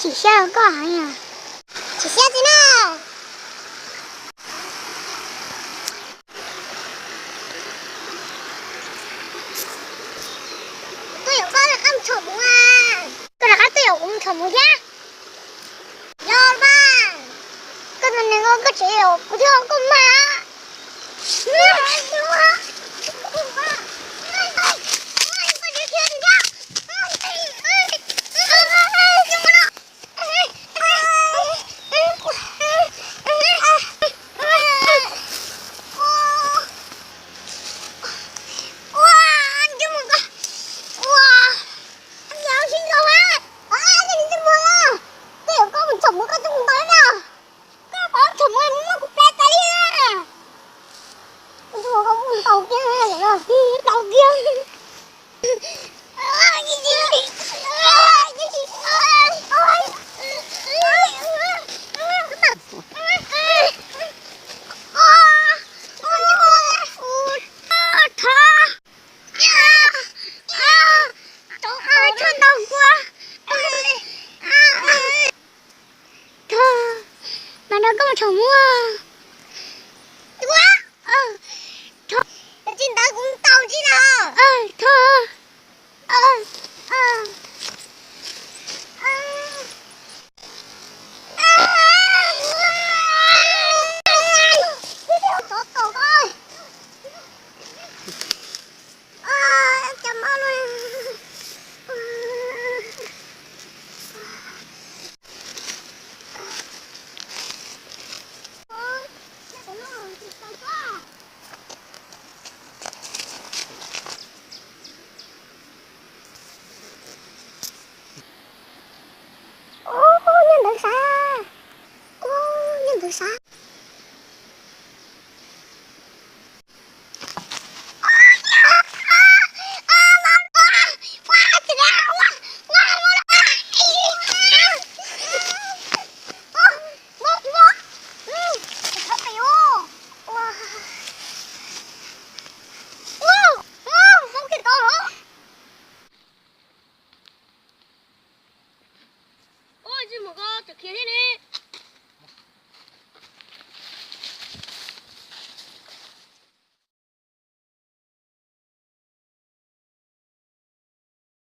Chim siab koj heev. Chim siab txiv na. Tuaj yaum koj rov qab mus tshom mus a. Koj rov qab tuaj yaum kuv mus tshom mus thiab. Yog mas, koj tus neeg koj tseem yaum kuv thiab koj mas.